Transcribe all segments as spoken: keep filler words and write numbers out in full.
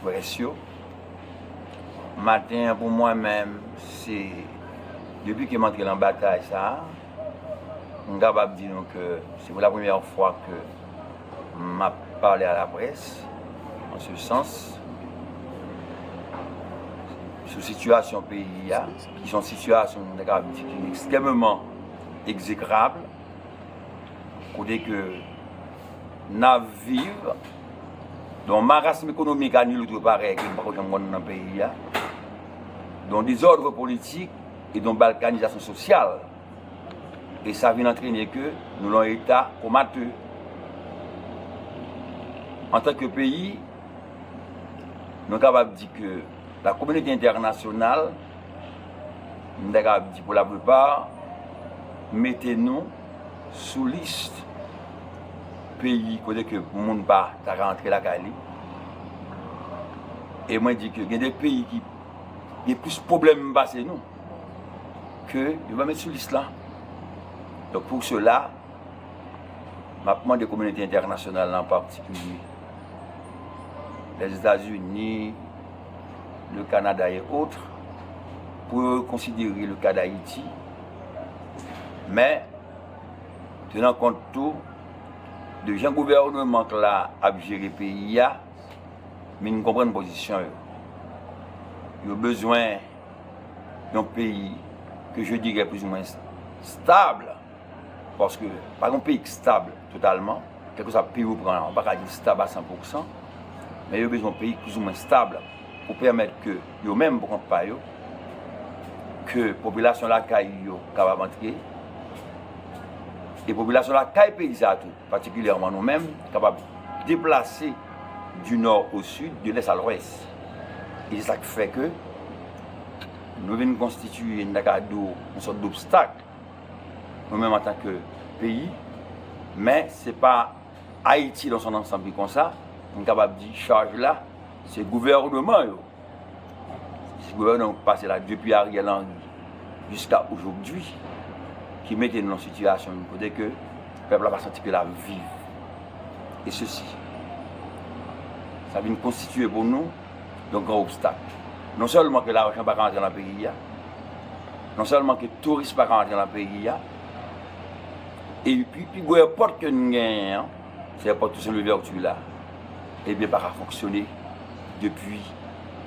Près yo. Maten an, pou mwen menm, se depi ke m antre nan batay sa a, m kapab di nou ke se pou la premyè fwa ke m ap pale a laprès, an se sans, sou sitiyasyon peyi a, ki se yon sitiyasyon, nou ta kapab di, ki ekstrèmeman egzekrab, kote ke n ap viv dans un marasme économique à nul autre pareil ke nou poko janm konn nan peyi a, dans un désordre politique et dans une balkanisation sociale. E sa vin antrene ke nou nan yon eta komatè. Antanke peyi, nou kapab di ke la kominote entènasyonal, m ta kapab di pou la plipa, mete nou sou lis peyi kote ke moun pa ta ka antre lakay li. E mwen di ke gen de peyi ki gen plis pwoblèm pase nou, ke yo pa met sou lis la. Donk, pou sela, m ap mande kominote entènasyonal la an patikilye, Lèzetazini, le Kanada e otre, pou yo konsidere le ka d Ayiti, men tenan kont tou de jan gouvènman k la ap jere peyi a, men n konprann pozisyon yo. Yo bezwen yon peyi ke je dirais plus ou moins stable, paske pa yon peyi ki stab totalman, kèlkeswa peyi ou pran an, ou pa ka di stab a san pou san, men yo bezwen yon peyi ki plus ou moins stab pou pèmèt ke yo menm, pou kont pa yo, ke popilasyon lakay yo kapab antre, e popilasyon lakay peyi sa a tou, patikilyèman nou menm, kapab deplase du nord au sud, de l'est à l'ouest. E se sa k fè ke nou vin konstitiye, n ta ka di w, yon sòt d'obstak, nou menm antanke peyi, men se pa Ayiti dans son ensemble ki konsa, m kapab di chaj la, se gouvènman yo. Se gouvènman k pase la depi Ariel Henry jiska ojodwi ki mete nou nan sitiyasyon kote ke pèp la pa santi ke l ap viv. E sesi, sa vin konstitiye pou nou yon gran obstak. Non sèlman ke lajan pa ka antre nan peyi a, non sèlman ke touris pa ka antre nan peyi a, epi pi gwo èpòt ke n genyen an, se èpòt Toussaint Louverture la, ebyen pa ka fonksyone depi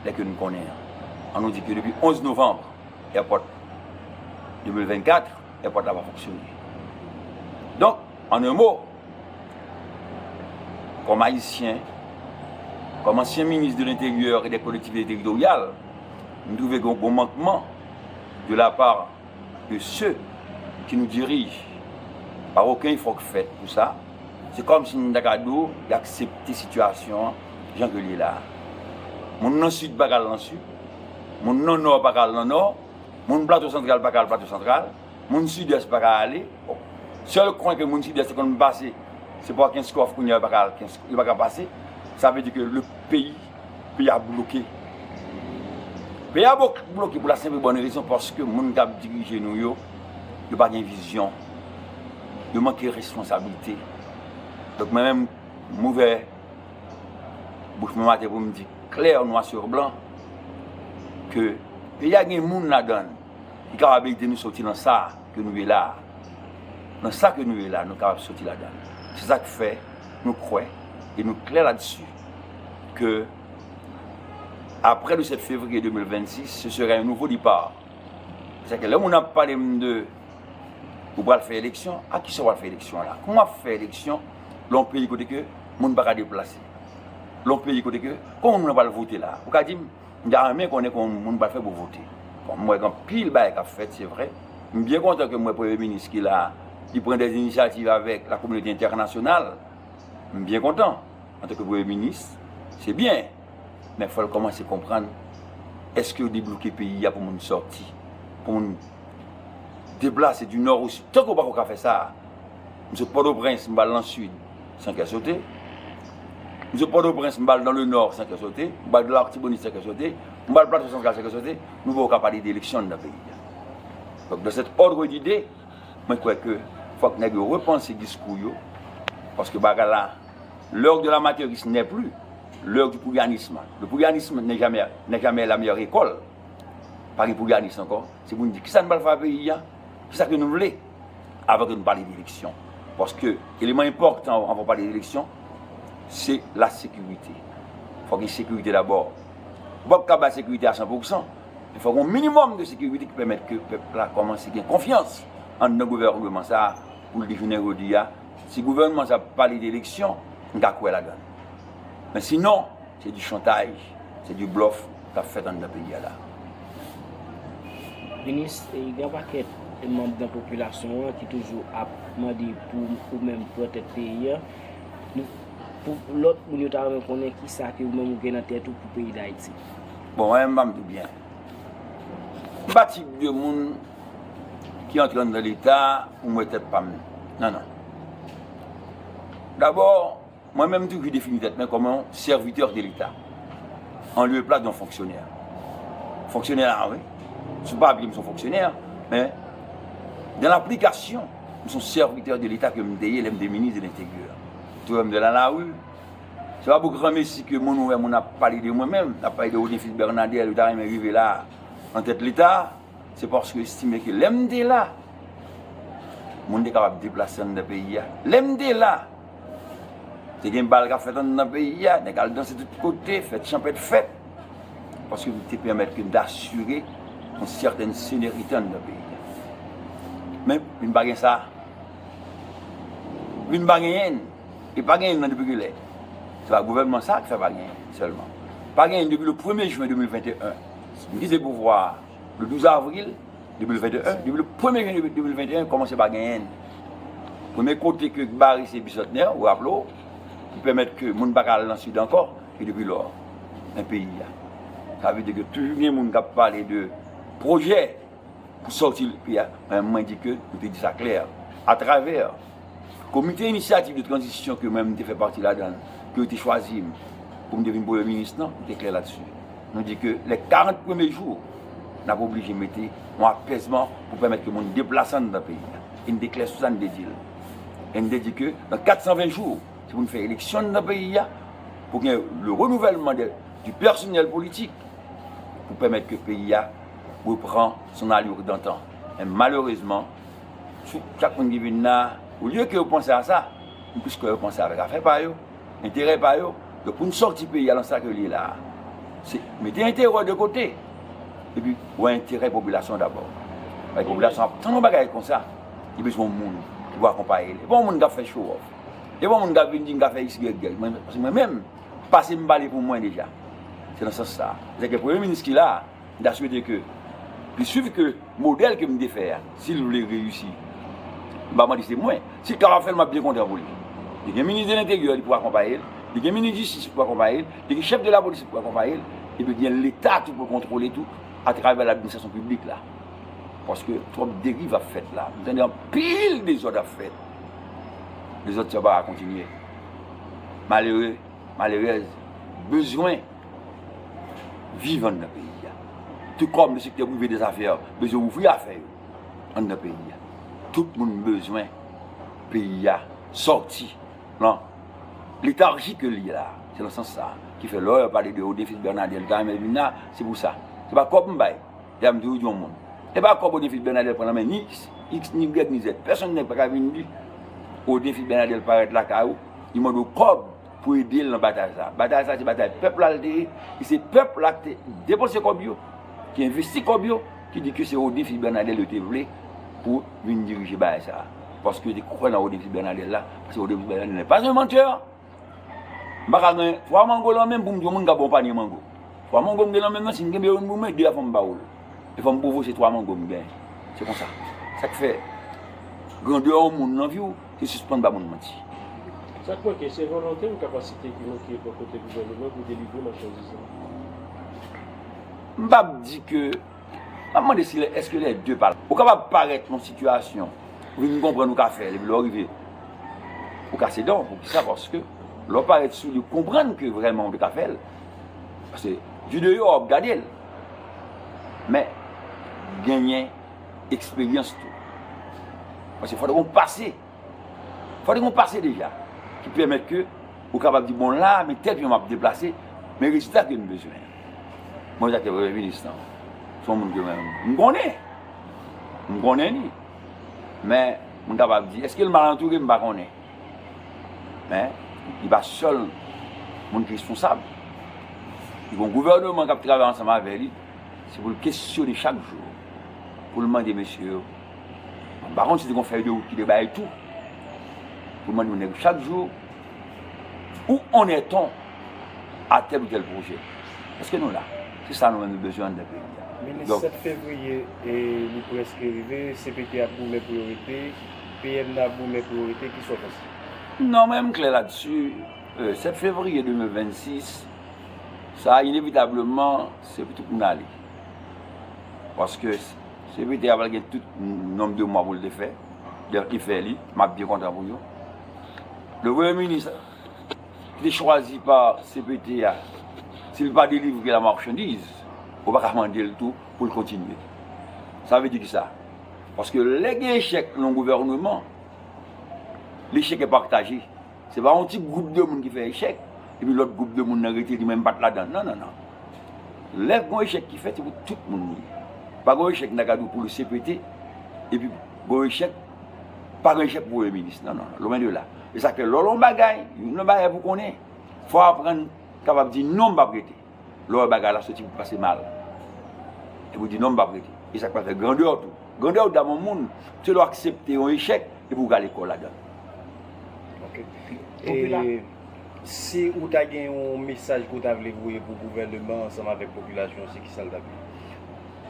lè ke n konnen an. An nou di ke depi onz novanm, èpòt de mil vennkat, èpòt la pa fonksyone. Donk, an un mot, kòm Ayisyen, kòm ansyen minis de l'Intérieur et des Collectivités Territoriales, m twouve gen yon mankman de la part de ceux qui nous dirigent, pa okenn efò k fèt pou sa. Se kòmsi n ta ka di w, y aksepte sitiyasyon an jan ke l ye la a. Moun nan sid pa ka al nan sid, moun nan nò pa ka al nan nò, moun Plato Santral pa ka al Plato Santral, moun Sidès pa ka ale. Bon, sèl kwen ke moun Sidès te konn pase, se pa Kenskòf, kounye a yo pa ka al Kens-, yo pa ka pase. Sa vle di ke le peyi, peyi a bloke. Peyi a blo-, bloke pou la senp e bòn rezon, paske moun k ap dirije nou yo, yo pa gen vizyon. Yo manke responsablite. Donk, mwen menm, m ouvè bouch mwen maten pou m di klè, nwa sur blan, ke peyi a gen moun ladan l ki kapab ede nou soti nan sa ke nou ye la a. Nan sa ke nou ye la, nou kapab soti ladan l. Se sa k fè nou kwè e nou klè ladsi ke après le sept février deux mille vingt-six, ce sera un nouveau départ. Se ke lè moun ap pale m de ou pral fè eleksyon, a kisa w pral fè eleksyon la? Kòman w ap fè eleksyon lè yon peyi kote ke moun pa ka deplase? Lè yon peyi kote ke, kòman moun nan pral vote la? Ou ka di m, m ta renmen konnen kòman moun pral fè pou vote. Bon, m wè gen anpil bagay k ap fèt, se vre. M byen kontan ke m wè premye minis ki la a, li pran dè inisyativ avèk la kominote entènasyonal. M byen kontan. Antanke premye minis, se byen. Men fò l kòmanse konprann, èske yo debloke peyi a pou moun sòti, pou moun deplase du nord au sud? Tanke w pako ka fè sa, m sot Pòtoprens, m pral nan sid, san kè sote. M sot Pòtoprens, m pral dans le nord, san kè sote. M pral Latibonit, san kè sote. M pral Plato Santral, san kè sote. Nou pako ka pale de eleksyon nan peyi a. Donk, dans cet ordre d'idée, mwen kwè ke fòk nèg yo repanse diskou yo, paske bagay la, l'heure de la matrice n'est plus. L'heure du pouyanisme. Le pouyanisme n'est jamais, n'est jamais la meilleure école. Pa gen pouyanis ankò. Se pou n di kisa n pral fè a peyi a, kisa ke nou vle, avan ke nou pale de eleksyon. Paske eleman enpòtan anvan pale de eleksyon, se la sekirite. Fòk gen sekirite dabò. Ou p ap ka bay sekirite a san pou san, men fòk gen yon minimòm de sekirite ki pèmèt ke pèp la kòmanse gen konfyans anndan gouvènman sa a, pou l di jounen jodi a, si gouvènman sa a pale de eleksyon, n ka kwè ladan l. Men sinon, se du chantage, se du bluff k ap fèt anndan peyi a la. Minis, e, gen yon pakèt manm nan popilasyon an ki toujou ap mande pou ou menm pran tèt peyi a. Nou, pou lòt moun yo ta renmen konnen kisa ke ou menm ou gen nan tèt ou pou peyi Dayiti. Bon, mwen menm, m ap di w byen. M pa tip de moun ki antre anndan Leta pou m wè tèt pa m. Non, non. Dabò, mwen menm, m toujou defini tèt mwen kòm yon serviteur de l'État, en lieu et place d'un fonctionnaire. Fonksyonè la, wi. Sou papye, m se yon fonksyonè, men dans l'application, m se yon serviteur de l'État ke m te ye lè m te minis de l'Intérieur. Ou te wè m te nan lari, se pa pou granmesi ke moun ou wè moun ap pale de mwen menm, ap pale de Rodin Fils Bernadel, yo ta renmen rive la, an tèt Leta, se paske yo estime ke lè m te la, moun te kapab deplase anndan peyi a. Lè m te la, te gen bal k ap fèt anndan peyi a, nèg al danse tout kote, fèt chanpèt fèt. Paske m te pèmèt ke m te asire yon sètèn senerite anndan peyi a. Men, vin pa gen sa. Vin pa genyen. E pa genyen nan depi kilè? Se pa gouvènman sa a ki fè pa genyen sèlman. Pa genyen depi le premye jen de mil venteyen. M kite pouvwa a le douz avril de mil venteyen, depi le premye jen de mil venteyen, kòmanse pa genyen. Premye kote ke bare se Bisantnè, ou raple w, ki pèmèt ke moun pa ka al nan Sid ankò, e depi lò, nan peyi a. Sa vle di ke toujou gen moun k ap pale de pwojè pou sòti peyi a. Men mwen di ke nou te di sa klè, atravè Komite Inisyativ de Tranzisyon ke mwen m te fè pati ladan l, ke yo te chwazi m pou m te vin premye minis lan, nou te klè ladsi. Nou di ke lè karant premye jou, n ap oblije mete yon apèzman pou pèmèt ke moun deplase anndan peyi a. E n te klè sou sa, n te di l. E n te di ke nan kat san ven jou, se pou n fè eleksyon anndan peyi a, pou gen le renouvèlman de, du pèsonèl politik, pou pèmèt ke peyi a repran son allure d'antan. Men malerezman, chak moun ki vin la, olye ke yo panse a sa, m plis kwè yo panse avèk afè pa yo, enterè pa yo. Donk, pou n sòti peyi a nan sa ke l ye la a, se mete enterè de kote, epi wè enterè popilasyon dabò. Paske popilasyon ap tann yon bagay konsa, li bezwen yon moun ki pou akonpaye l. E pa yon moun k ap fè show off. E pa yon moun k ap vin di m ka fè X, Y, Z. Mwen, paske mwen menm, pase m pale pou mwen deja. Se nan sans sa a. Se ke premye minis ki la a, m ta swete ke li swiv ke modèl ke m te fè a, si l vle reyisi. M pa mande se mwen. Si l kapab fè l, m ap byen kontan pou li. Li gen minis de lenteryè, li pou akonpaye l. Li gen minis jistis pou akonpaye l. Li gen chèf de lapolis pou akonpaye l. Epi gen Leta tou pou kontwole tou atravè ladministrasyon piblik la. Paske twòp deriv ap fèt la. M tande anpil dezòd ap fèt. Dezòd sa pa ka kontinye. Malere, malerèz, bezwen viv anndan peyi a. Tou kòm le sektè prive dèzafè bezwen ouvri afè yo anndan peyi a. Tout moun bezwen peyi a sòti nan letarji ke l ye la. Se nan sans sa a ki fè lè w pale de Rodin Fils Bernadel, Carmel Vina, se pou sa. Se pa kòb m bay. Dayè m toujou di yon moun, e pa kòb Rodin Fils Bernadel pran nan men ni X, ni Y, ni Z. Pèsonn nèg pa ka vin di Rodin Fils Bernadel parèt lakay ou, li mande w kòb pou ede l nan batay sa a. Batay sa a se batay pèp la l te ye, e se pèp la ki te depanse kòb yo, ki envesti kòb yo, ki di ke se Rodin Fils Bernadel yo te vle pou vin dirije bagay sa a. Paske yo te kwè nan Rodin Fils Bernadel la, paske Rodin Fils Bernadel n'est pas un menteur. M pa ka gen twa mango lan men m pou m di yon moun ka ba w panye mango. Twa mango m gen lan men m nan, si m kenbe youn pou mwen, de a fò m ba w l. E fò m pwouve w se twa mango m gen. Se konsa. Sa k fè grandè yon moun nan vi w, se sispann ba moun manti. Sa k manke, se volonte ou kapasite ki manke bò kote gouvèneman pou delivre machandiz lan? M p ap di ke M ap mande si lè, èske lè de pa la. Ou kapab parèt nan sitiyasyon, ou vin konprann ou ka fè l, epi lè w rive, ou kase dan w. Poukisa? Paske lè w parèt sou li, ou konprann ke vrèman ou te ka fè l. Paske di deyò, w ap gade l. Men, genyen eksperyans tou. Paske fò w gen yon pase. Fò w gen yon pase deja ki pèmèt ke Ou kapab di, bon, la, men tèl jan m ap deplase, men rezilta ke m bezwen. Mwen, sa ke premye minis lan, se yon moun ke mwen, m konnen. M konnen li. Men, mwen kapab di, èske l mal antoure, m pa konnen. Men, li pa sèl moun ki responsab. Li gen yon gouvènman k ap travay ansanm avè li. Se pou l kesyone chak jou. Pou l mande mesye yo. M pa konn si se yon fèy de wout ki te bay tou. Pou l mande moun nèg chak jou. Où en est-on à tel ou tel projet? Èske nou la? Se sa nou menm nou bezwen anndan peyi a. Mennen sèt fevriye, e li prèske rive, C P T ap goumen pou yo rete, P N ap goumen pou yo rete, kisa w panse? Non, mwen, m klè ladsi. Euh, sèt fevriye de mil vennsis, sa, inevitableman, se pou tout moun ale. Paske C P T a pral gen tout nonb de mwa pou l te fè. Li fè li, m ap byen kontan pou yo. Le premye minis ki te chwazi pa C P T a, si l pa delivre la machandiz, ou pa ka mande l tou pou l kontinye. Sa vle di kisa? Paske lè gen echèk nan yon gouvènman, lechèk e pataje. Se pa yon ti gwoup de moun ki fè echèk, epi lòt gwoup de moun nan rete li menm pa t ladan. Non, non, non. Lè gen yon echèk ki fèt, se pou tout moun li ye. Pa gen yon echèk nan kad ou pou le C P T, epi gen yon echèk, pa gen echèk pou premye minis. Non, non, non, lwen de la. E sa fè lè w lan yon bagay, youn nan bagay pou konnen, fò w aprann kapab di non, m p ap rete. Lè w wè bagay la soti pou pase mal. Epi w di non, m p ap rete. E sa k pral fè grandè w tou. Grandè w dam yon moun, se lè w aksepte yon echèk epi w gade kò w ladan. Ok. E si ou ta gen yon mesaj ke w ta vle voye pou gouvènman ansanm avèk popilasyon, se kisa l t ap ye?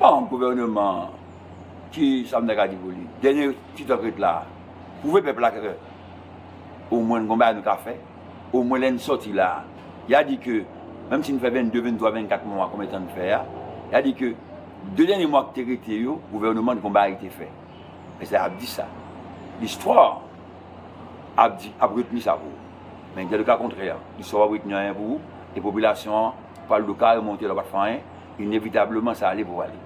Bon, gouvènman, ki sa m ta ka di pou li? Dènye ti tan k ret la, pwouve pèp la ke omwen n gon bagay nou ka fè. Omwen lè n sòti la, y a di ke, menm si n fè vennde, venntwa, vennkat mwa, konbyen tan n fè a, y a di ke de dènye mwa ki te rete yo, gouvènman an gon bagay te fè. Men sa ap di sa. Listwa ap di, ap retni sa pou ou. Men dans le cas contraire, listwa p ap retni anyen pou ou, e popilasyon an pral do kare monte lè w pa t fè anyen, inevitableman sa ale pou ale.